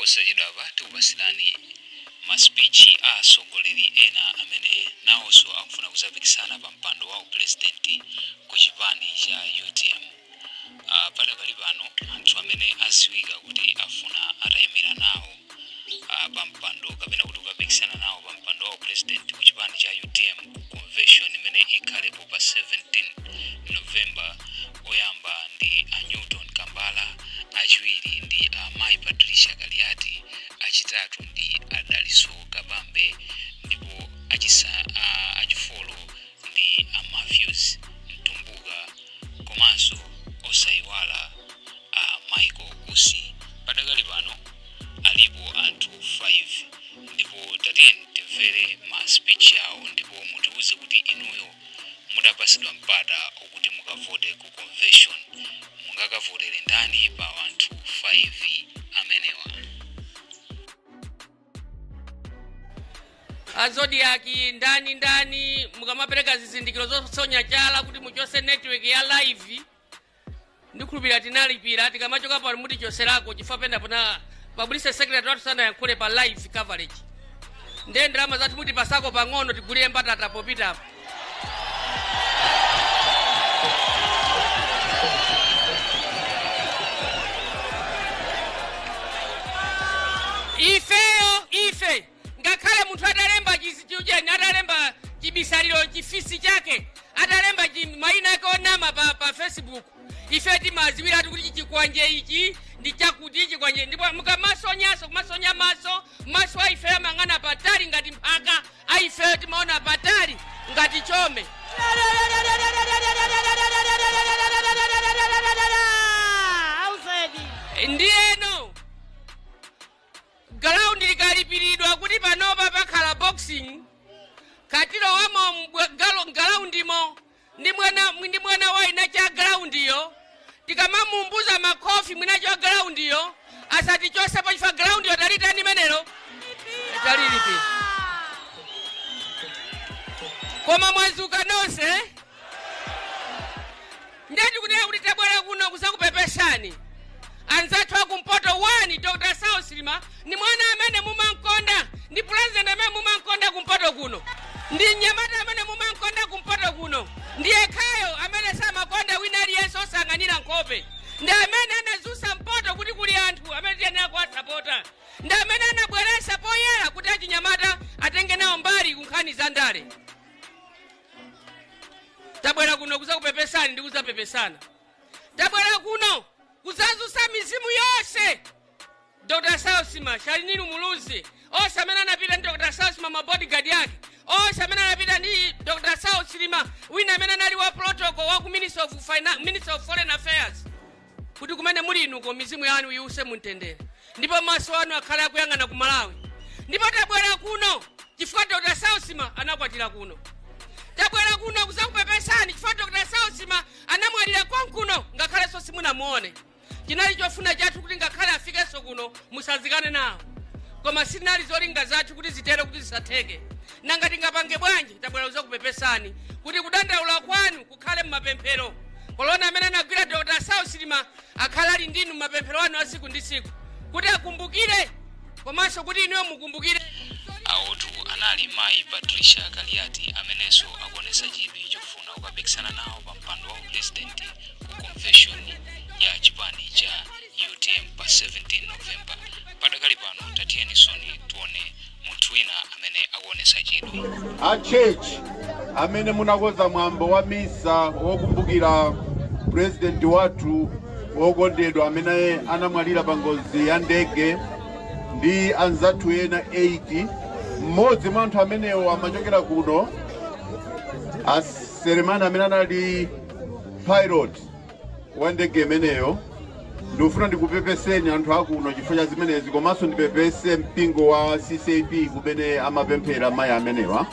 Posachedwapa tikupasirani ma speech a atsogoleri ena amene nawonso akufuna kuzapikisana pa mpando wa upulezidenti ku chipani cha utm. Padakali pano anthu amene aziwika kuti afuna atayimira nawo pa mpando kapena kuti kukapikisana nawo pa mpando wa upulezidenti ku chipani cha utm ku convention imene ikhalepo pa 17 November, oyamba ndi a Newton Kambala, achiwiri ndi a Mayi Patricia Kaliati, achitatu ndi a Dalitso Kabambe ndipo achifolo ndi a Matthews Mtumbuka komanso osayiwala a Michael Usi. Padakali pano alipo anthu 5 ndipo tatiyeni timvere ma speech awo ndipo mutiuze kuti inuyo mutapasidwa mpata okuti mukavote ku convention mungakavotere ndani pa anthu 5 amenewa? A Zodiak ndani ndani, mukamapereka zizindikiro zosonya chala kuti muchose network ya live, ndikhulupirira tinalipira. Tikamachoka pano mutichoserako chifukwa pena pona publicity secretary wathu sanayankhule pa live coverage, ndiye ndalama zathu mutipasako pang'ono tigulire mbatata popitapo. Ifeyo ife ngakhale munthu atalemba chiujeni, atalemba chibisaliro chifisi chake, atalemba mayina ake onama pa Facebook, ife timaziwiratu kuti chikwanje ichi ndi chakuti chikwanje. Ndipo mukamasonyaso kumasonya maso, maso a ife amang'ana patali ngati mphaka, a ifeyo timaona patali ngati chome. Ndiyeno ground likalipiridwa kuti panopa pakhala boxing, katilowamo groundimo ndi mwana wa ina cha groundiyo, tikamamumbuza makhofi mwina cha groundiyo asatichosepo chifukwa groundiyo talitani imenelo talilipira. Koma mwazuka nonse? Ndiye tikunena kuti tabwera kuno kuzakupepesani anzathu akumpoto. 1 Dr Saulos Chilima ni mwana amene mumankonda, ndi president amene mumankonda kumpoto kuno, ndi mnyamata amene mumankonda kumpoto kuno, ndi yekhayo amene samakonda wina aliyense osang'anira nkhope, ndi amene anazusa mpoto kuti kuli anthu amene tiyenera kuwasapota, ndi amene anabweresa poyera kuti achinyamata atenge nawo mbali ku nkhani za ndale. Tabwera kuno kuzakupepesani ndi kuzapepesana. Tabwera kuno kuzazusa mizimu yonse, Dr Saulos Chilima, Shanil Muluzi, onse amene anapita ndi Dr Saulos Chilima, mabodyguard yake onse amene anapita ndi Dr Saulos Chilima, wina amene anali wa protocol wa ku Minister of Foreign Affairs, kuti kumene muli inuko mizimu yanu iwuse mumtendere ndipo maso anu akhale akuyang'ana ku Malawi. Ndipo tabwera kuno chifukwa Dr Saulos Chilima anakwatira kuno. Tabwera kuno kuzakupepesani chifukwa Dr Saulos Chilima anamwalira konkuno, ngakhalenso simunamuone. Chinali chofuna chathu kuti ngakhale afikenso kuno musazikane nawo, koma sinali zolinga zathu kuti zitere, kuti zisatheke. Nanga tingapange bwanji? Tabwera kuzakupepesani kuti kudandaula kwanu kukhale mmapemphero. Kolona amene anagwira Dr Saulos Chilima akhale ali ndinu mmapemphero anu a tsiku ndi tsiku, kuti akumbukire komanso kuti inuyo mukumbukire. Awotu anali Mayi Patricia Kaliati amenenso akuonetsa chidwi chofuna kukapikisana nawo pa mpando wa upulezidenti ku convention ya chipani cha UTM pa 17 November. Padakali pano tatiyenisoni tione munthu wina amene akuonetsa chidwi. A church amene munakonza mwambo wa misa wokumbukira president wathu wokondedwa amene anamwalira pa ngozi ya ndege ndi anzathu ena 8, mmodzi mwa anthu amenewo amachokera kuno, Aselemani amene anali pilot wa ndege imeneyo. Ndikufuna ndikupepeseni anthu akuno chifukwa cha zimenezi, komanso ndipepese mpingo wa CCAP kumene amapemphera mayi amenewa.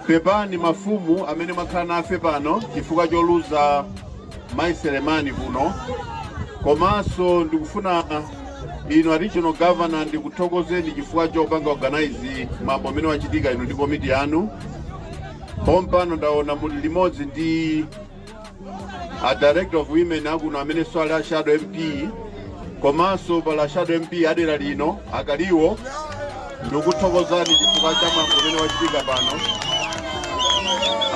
Pepani mafumu amene mwakhala nafe pano chifukwa choluza mayi Selemani kuno. Komanso ndikufuna inu a regional governor ndikuthokozeni chifukwa chopanga organize mwambo amene wachitika inu ndi komiti yanu. Pompano ndaona muli limodzi ndi a director of women akuno amenenso ali a shadow MP. Komanso pala shadow MP adera lino akaliwo, ndikuthokozani chifukwa cha mwambo umene wachitika pano.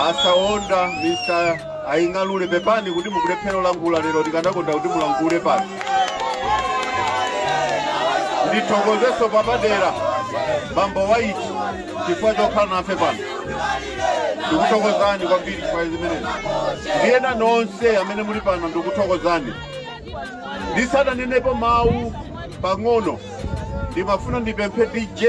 Asaonda Mr Aing'alule, pepani kuti mukulephera kulankhula lero, tikanakonda kuti mulankhule pano. Ndithokozenso papadera bambo White chifukwa chokhala nafe pano. Ndikuthokozani kwambiri chifukwa zimenezi. Ndiyena nonse amene muli pano, ndikuthokozani. Ndisananenepo mawu pang'ono, ndimafuna ndipemphe DJ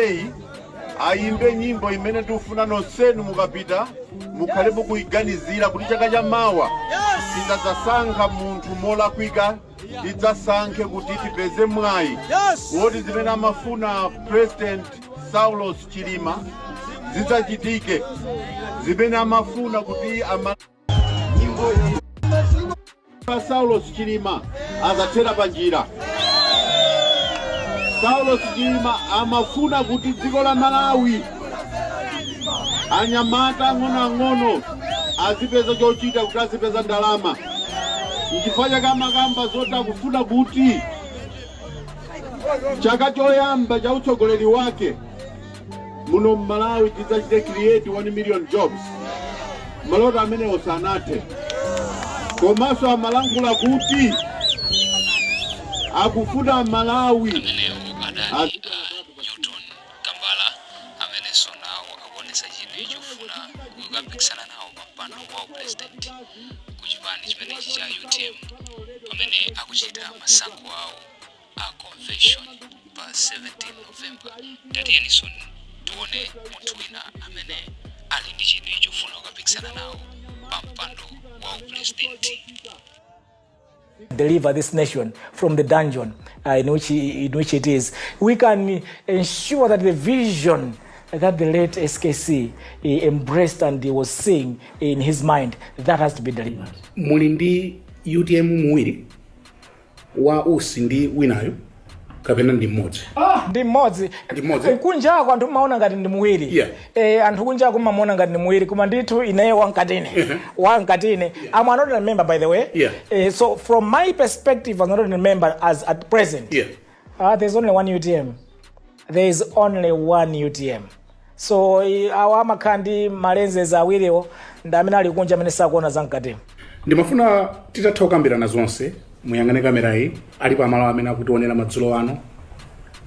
ayimbe nyimbo imene ndikufuna nonsenu mukapita mukhale mukuyiganizira, kuti chaka cha mawa tidzasankha munthu molakwika, tidzasankhe kuti tipeze mwayi woti zimene amafuna President Saulos Chilima zidzachitike, zimene amafuna kuti ama Saulos Chilima azathera pa njira. Saulos Chilima amafuna kuti dziko la Malawi anyamata ang'onoang'ono azipeza chochita, kuti azipeza ndalama. Nchifukwa chake amakamba zoti akufuna kuti chaka choyamba cha utsogoleri wake muno mMalawi tidzachite create 1 million jobs. Maloto amenewo sanathe. Komanso amalankhula kuti akufuna Malawi Amenewo adali a Newton Kambala, amenenso nawo akuonetsa chidwi chofuna kukapikisana nawo pa mpando wa upresident ku chipani chimenechi cha UTM, pamene akuchita masankho awo a convention pa 17 November. Tatiyeninso tione munthu wina amene ali ndi chidwi chofuna kukapikisana nawo pa mpando wa upresident. Deliver this nation from the dungeon in which it is. We can ensure that the vision that the late SKC embraced and he was seeing in his mind, that has to be delivered. Muli ndi UTM muwiri, wa Usi ndi winayo, kapena ndi mmodzi? Ah, ndi mmodzi. Ndi mmodzi? Kunjako anthu mmaona ngati ndi muwiri. Anthu kunjako mmamuona ngati ndi muwiri, koma ndithu ineyo wankatine wankatine. I'm an ordinary member, by the way. So from my perspective as an ordinary member, as at present, there's only one UTM. There is only one UTM. So awa amakhala ndi ma lenses awiriwo ndi amene ali kunja, amene sakuona zamkatimo. Ndimafuna titatha kukambirana zonse, muyang'ane kamerayi. Alipo amalo amene akutionera madzulo ano,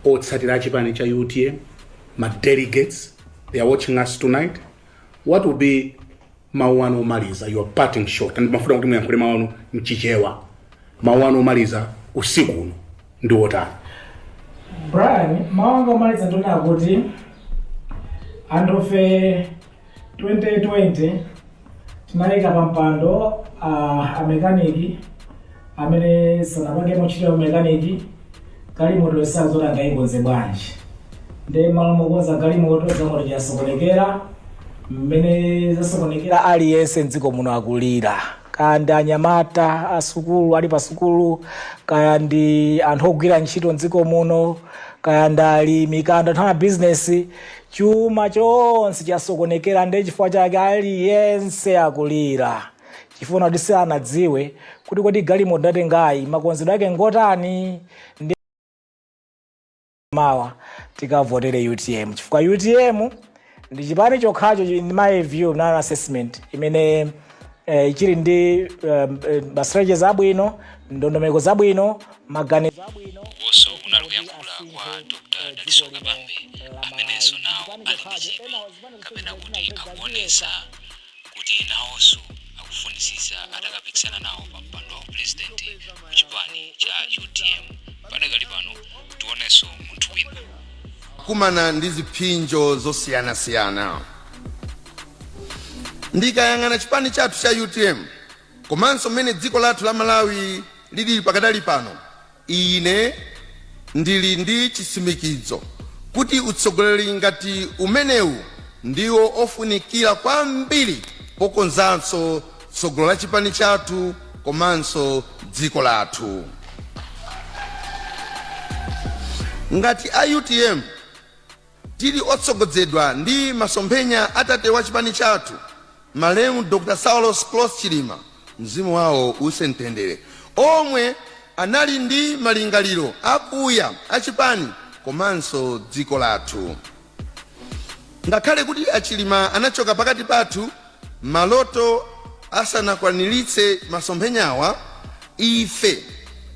otsatira achipani cha UTM, ma delegates, they are watching us tonight. What will be mawu anu omaliza, your parting shot? And ndimafuna kuti muyankhule mawu anu mchichewa. Mawu anu omaliza usiku uno ndi otani? Brian, mawu anga omaliza ndionena kuti anthufe 2020 tinayika pa mpando amekaniki amene sanapangemo ntchito ya umekaniki. Galimoto yosazoti angayikonze bwanji? Ndi malo mokonza galimoto, galimoto yasokonekera. Mmene zasokonekera, aliyense mdziko muno akulira, kaya ndi anyamata asukulu ali pa sukulu, kaya ndi anthu ogwira ntchito mdziko muno, kaya ndi alimi, kaya ndi anthu amabizinesi, chuma chonse chasokonekera. Ndi chifukwa chake aliyense akulira, chifukwa kuti sanadziwe kuti kodi galimoto ndatengayi makonzedwe ake ngotani. Ndi mawa tikavotere UTM, chifukwa UTM ndi chipani chokhacho, in my view, na assessment, imene chili ndi ma strategies abwino, ndondomeko zabwino, maganizo abwino. Ukonso kunali kuyankhula kwa Dr Dalitso Kabambe, amenenso nawo ali ndi chidwi, kapena kuti akuonetsa kuti nawonso akufunisisa atakapikisana nawo pa mpando wa purezidenti ku chipani cha UTM. Padakali pano tionenso munthu wina. Kumana ndi ziphinjo zosiyanasiyana. Ndikayang'ana chipani chathu cha UTM komanso mmene dziko lathu la Malawi lilili pakadali pano, ine ndili ndi chitsimikizo kuti utsogoleri ngati umenewu ndiwo ofunikira kwambiri pokonzanso tsogolo la chipani chathu komanso dziko lathu. Ngati a UTM tili otsogozedwa ndi masomphenya atate wa chipani chathu, malemu Dr Saulos Klaus Chilima, mzimu wawo uuse mtendere, omwe Anali ndi malingaliro akuya achipani komanso dziko lathu. Ngakhale kuti aChilima anachoka pakati pathu maloto asanakwaniritse masomphenyawa, ife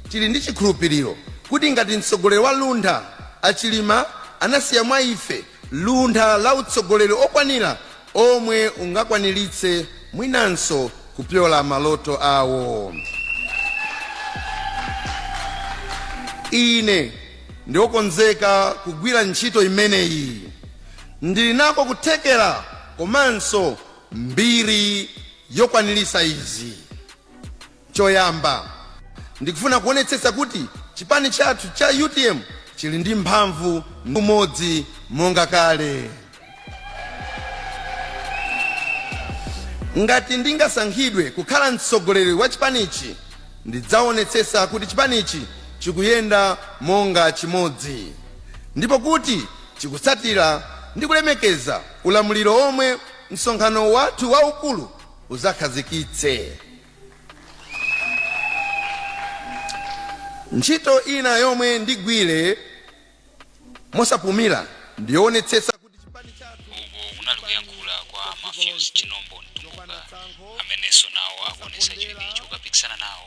tili ndi chikhulupiriro kuti ngati mtsogoleri wa luntha, aChilima anasiya mwa ife luntha la utsogoleri okwanira omwe ungakwaniritse mwinanso kupyola maloto awo. Ine ndiokonzeka kugwira ntchito imeneyi. Ndili nako kuthekera komanso mbiri yokwanirisa izi. Choyamba, ndikufuna kuonetsetsa kuti chipani chathu cha UTM chili ndi mphamvu ndi umodzi monga kale. Ngati ndingasankhidwe kukhala mtsogoleri wa chipanichi, ndidzaonetsetsa kuti chipanichi chikuyenda monga chimodzi ndipo kuti chikutsatira ndi kulemekeza ulamuliro omwe msonkhano wathu waukulu uzakhazikitse. Ntchito ina yomwe ndigwire mosapumira ndiyoonetsetsa kuti chipani chathu Uku kunali kuyankhula kwa Matthews Chinombo Mtumbuka, amenenso nawo akuonetsa chidwi chokapikisana nawo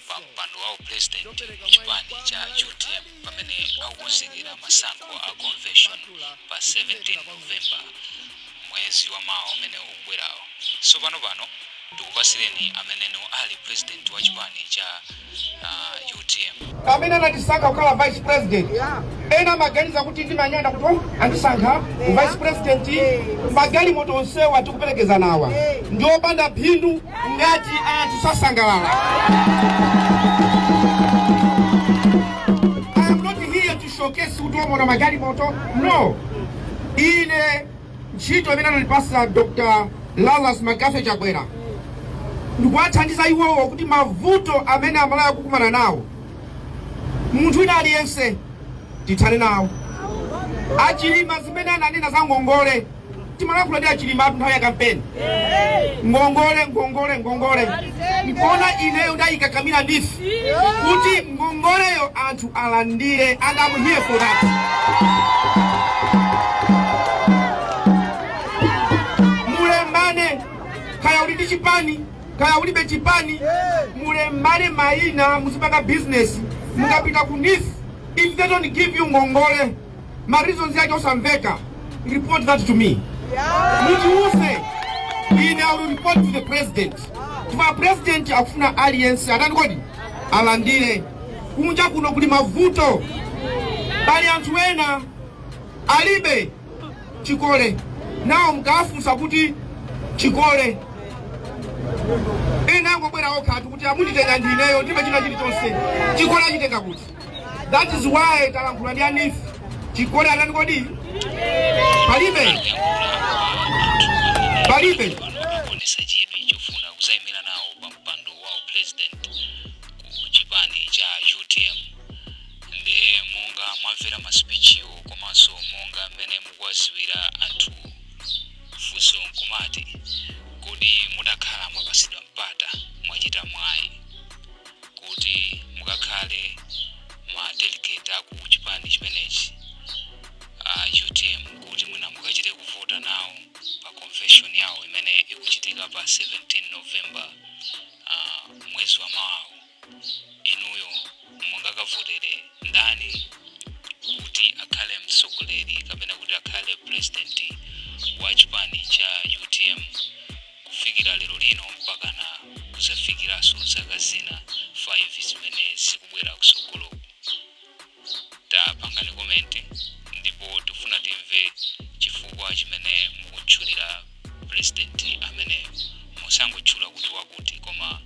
pa mpando wa upresident mu chipani cha UTM pamene akukonzekera masankho a convention pa 17 November, mwezi wa mawa umene ukubwerawo. Tsopano pano tikupasireni ameneno ali president wa chipani cha UTM. Amene anatisankha kukhala vice president, ena amaganiza kuti ndimanyada kuti, "Oh, andisankha vice president." Magalimoto onsewa tikuperekeza nawa ndi opanda phindu ngati anthu sasangalala. I am not here to showcase kuti omona magalimoto, no. Ine ntchito imene anandipasa Dr Lazarus McCarthy Chakwera ndikuwathandiza iwowo kuti mavuto amene Amalawi akukumana nawo, munthu wina aliyense, tithane nawo. AChilima zimene ananena za ngongole, timalankhula ndi aChilima atu nthawi ya kampeni, ngongole, ngongole, ngongole, nkona ineyo ndayikakamira NEEF kuti ngongoleyo anthu alandire, and I'm here for that. Mulembane, kaya uli ndi chipani, kaya ulibe chipani, mulembane mayina, muzipanga business. Mukapita ku NEEF, if they don't give you ngongole, ma reasons yake osamveka, report that to me, mutiuze ine. I will report to the president, chifukwa president akufuna aliyense atani kodi? Alandire. Kunja kuno kuli mavuto, pali anthu ena alibe chikole nawo. Mkafunsa kuti chikole, ena angobwera okhatu kuti amunditenga ndineyo, ndibe china chilichonse. Chikole achitenga kuti? That is why talankhula ndi a NEEF, chikole atani kodi? Palibe, palibe. Akuonesa chidwi chofuna kuzayimira nawo pa mpando wa president ku chipani cha UTM. Ndi monga mwamvera masipichiwo komanso monga mmene mukuwaziwira anthu, funso nkumati, kodi mutakhala mwapasidwa mpata, mwachita mwayi kuti mukakhale ma delegate aku chipani chimenechi UTM, kuti mwina mukachite kuvota nawo pa convention yawo imene ikuchitika pa 17 November, mwezi wa mawawo, inuyo mungakavotere ndani kuti akhale mtsogoleri kapena kuti akhale president wa chipani cha UTM kufikira lero lino mpakana kuzafikiranso zaka zina 5 zimene zikubwera kusogolo? Tapangani comment, ndipo tifuna timve chifukwa chimene mukutchulira president ameneyo. Musangotchula kuti wakuti, koma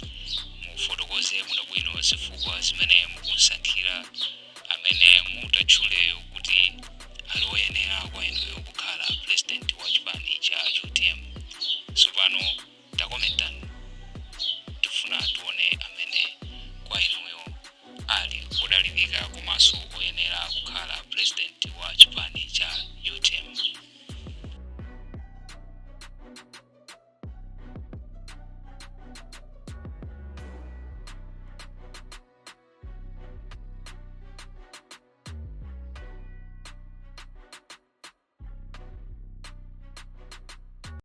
mufotokoze bwinobwino zifukwa zimene mukunsankhira amene mutatchuleyo.